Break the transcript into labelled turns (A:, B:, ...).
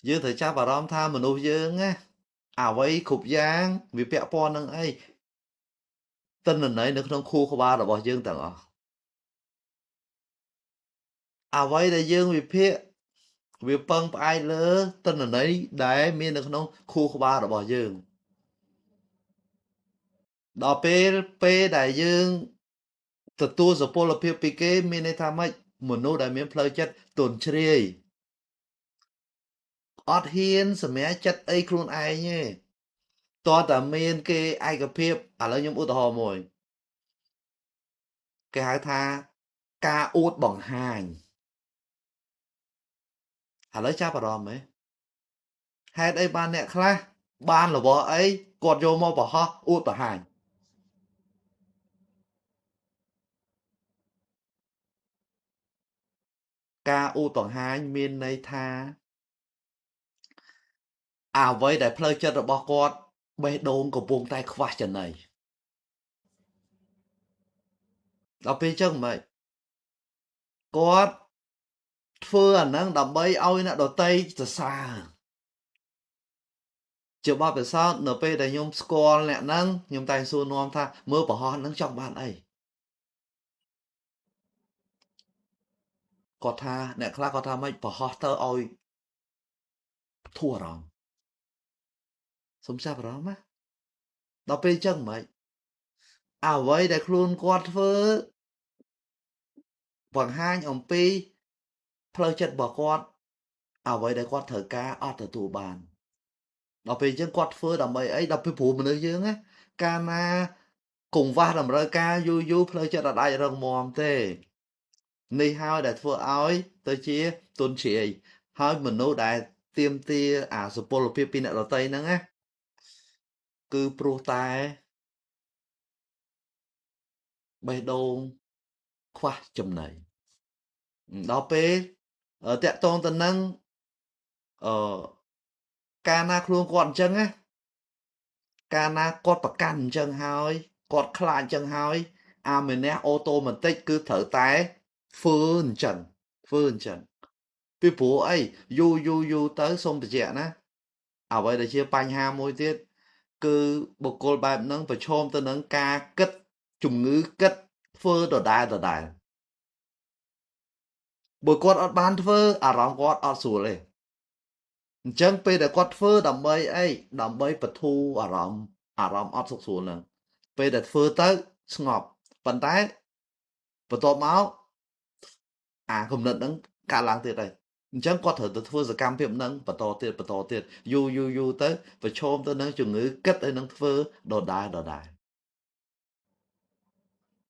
A: យើងត្រូវចាប់អារម្មណ៍ថាមនុស្សយើងណាអ្វីគ្រប់យ៉ាងវាពាក់ព័ន្ធនឹងអីទិន្នន័យនៅក្នុងខួរក្បាលរបស់យើងទាំងអស់អ្វីដែលយើងវិភាគវាពឹងផ្អែកលើទិន្នន័យដែលមាននៅក្នុងខួរក្បាលរបស់យើងដល់ពេលពេលដែលយើងទទួលសុពលភាពពីគេមានន័យថាម៉េចមនុស្សដែលមានផ្លូវចិត្តទន់ជ្រាយអត់ហ៊ានសម្រេចចិត្តអីខ្លួនឯងទេតើតែមានគេឯកភាពឥឡូវខ្ញុំឧទាហរណ៍មួយគេហៅថាការអួតបង្ហាញឥឡូវចាប់អារម្មណ៍ហ៎ហេតុអីបានអ្នកខ្លះបានរបស់អីគាត់យកមកបង្ហោះអួតបង្ហាញការអួតបង្ហាញមានន័យថាអ្វីដែលផ្លូវចិត្តរបស់គាត់បេះដូងកំពុងតែខ្វះចំណីដល់ពេលចឹងមិនគាត់ធ្វើអាហ្នឹងដើម្បីឲ្យអ្នកដទៃសរសើរជាបទពិសោធន៍នៅពេលដែលខ្ញុំស្គាល់អ្នកហ្នឹងខ្ញុំតែងសួរនាំថាមើលបង្ហោះហ្នឹងចង់បានអីគាត់ថាអ្នកខ្លះគាត់ថាម៉េចបង្ហោះទៅឲ្យធូរអារម្មណ៍សូមចាប់អារម្មណ៍ណាដល់ពេលចឹងមិនអ្វីដែលខ្លួនគាត់ធ្វើបង្ហាញអំពីផ្លូវចិត្តរបស់គាត់អ្វីដែលគាត់ត្រូវការអត់ទទួលបានដល់ពេលចឹងគាត់ធ្វើដើម្បីអីដល់ពេលព្រោះមនុស្សយើងណាកាលណាកង្វះតម្រូវការយូរយូរផ្លូវចិត្តអត់អាចរឹងមាំទេនេះហើយដែលធ្វើឲ្យទៅជាទុនជ្រាយហើយមនុស្សដែលទាមទារអាសុពលភាពពីអ្នកដទៃហ្នឹងណាគឺព្រោះតែបេះដូងខ្វះចំណីដល់ពេលតាក់ទងទៅនឹងអឺកាលណាខ្លួនគាត់អញ្ចឹងណាកាលណាគាត់ប្រកាន់អញ្ចឹងហើយគាត់ខ្លាចអញ្ចឹងហើយអាម្នាក់អូតូម៉ាទិកគឺត្រូវតែធ្វើអញ្ចឹងធ្វើអញ្ចឹងពីព្រោះអីយូរយូរយូរទៅសូមបញ្ជាក់ណាអ្វីដែលជាបញ្ហាមួយទៀតគឺបុគ្គលបែបហ្នឹងប្រឈមទៅនឹងការគិតជំងឺគិតធ្វើដដែលដដែលបើគាត់អត់បានធ្វើអារម្មណ៍គាត់អត់ស្រួលទេអញ្ចឹងពេលដែលគាត់ធ្វើដើម្បីអីដើម្បីបធូរអារម្មណ៍អត់សុខស្រួលហ្នឹងពេលដែលធ្វើទៅស្ងប់ប៉ុន្តែបន្ទាប់មកអាគំនិតហ្នឹងកើតឡើងទៀតហើយអញ្ចឹងគាត់ត្រូវទៅធ្វើសកម្មភាពហ្នឹងបន្តទៀតបន្តទៀតយូរយូរយូរទៅប្រឈមទៅនឹងជំងឺគិតហើយនឹងធ្វើដដែលដដែល